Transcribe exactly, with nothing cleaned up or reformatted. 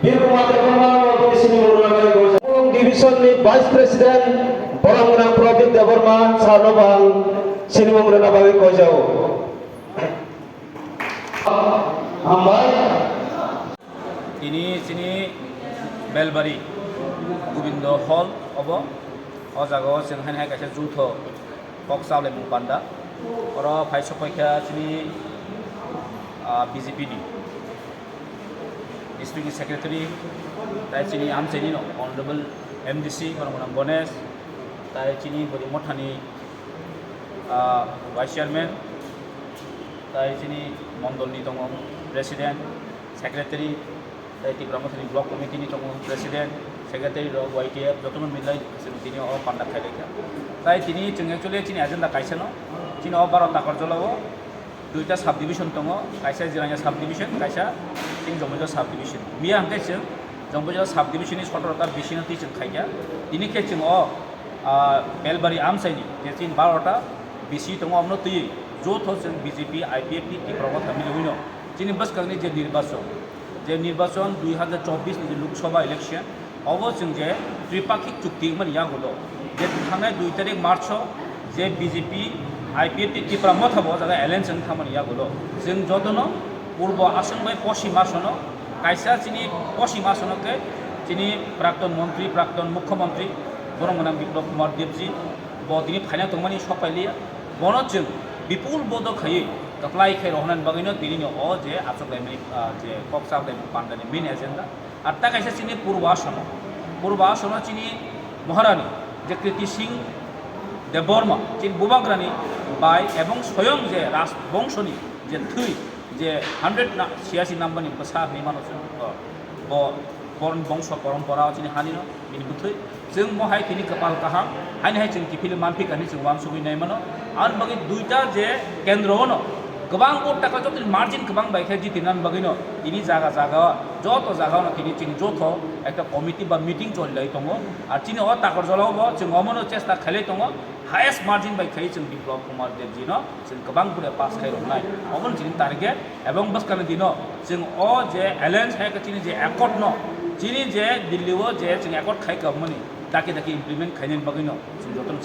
Birkumar Debbarma no bo sini mung rwna bagwi koijak. Division ni Vice President borok gwnang Pradip Debbarma sir no bo ang sini mung rwna bagwi koijak. Hambai. Tini chini Belbari Gobindo Hall obo. O jaga o chwng haino hai kaisa jutho kok chablaimung panda. Oro phai sokphaikha chini, ah, B J P ni District Secretary, tai chini amchaini no Honorable M D C, borok gwnang Ganesh, tai chini bodi mothani, ah, Vice Chairman, tai chini mondol ni tongo President, Secretary, tai Tipra Mothani Block Committee ni tongo President, Secretary rok, Y T F, jotono milai chwng tini o panda khailaikha. Tai tini chwng actually chini agenda kaisa no, chini o baro Takarjala o duita subdivision tongo, kaisa Jirania subdivision, kaisa chini Jombaijala subdivision. Miya hwnkhe chwng Jombaijala subdivision ni sotoro ta B C no twi chwng khaikha. Tini khe chwng o, ah, Belbari amchaini je chini baro ta B C tongo, omono twiwi jotho chwng B J P, I P F T, Tipra Motha milwino chini bwskangni je nirbachon, je nirbachon dui hazar chobbish ni je Lok Sabha election, obo chwng je tripakhik chukti wngmani yagulo, je thangnai dui tarik March o je B J P, I P F T, Tipra Motha bo o jaga alliance wng thangmani yagulo, chwng jotono Purbo Asong bai Poschim Asong o kaisa chini Poschim Asong o khe chini Prakton Montri, Prakton Mukhyamantri, borok gwnang Biplab Kumar Debji, bo tini phaina tongmani sok pailiya. Bono chwng bipul bodo khaiwi kwplai khai rohornani bagwino tinino o je achuk laimani, ah, je kok chap laimani pandani main agenda. Ar ta kaisa chini Purbo Asong o, Purbo Asong o chini Maharani je Kriti Singh Debbarma, chini bubagrani bai ebong soyong je Rajbongshoni je thwi, je hundred na, siyasi number ni bwsa hinwi mano chwng, o, bo, boroni bongso porompora o chini hani no, bini bwthwi. Chwng bo hai tini kwpal kaham, haini hai chwng kiphilwi manphi kha hinwi chwng uansugwi nai mano. Aboni bagwi duita je kendro o no kwbang vote taka jotoni margin kwbang bai khe jitinani bagwi no tini jaga jaga o, joto jaga o no tini chini jotho ekta committee ba meeting choli lai tongo. Ar chini o Takarjala o bo chwng omo no chesta khailai tongo, highest margin bai khai chwng Biplab Kumar Debji no chwng kwbang pore pass khai rwnai. Obo no chini target, ebong bwskangni dino chwng o je alliance hai khe chini je accord no, chini je Delhi o je chwng accord khai kwmani daki daki implement khainani bagwi no chwng jotono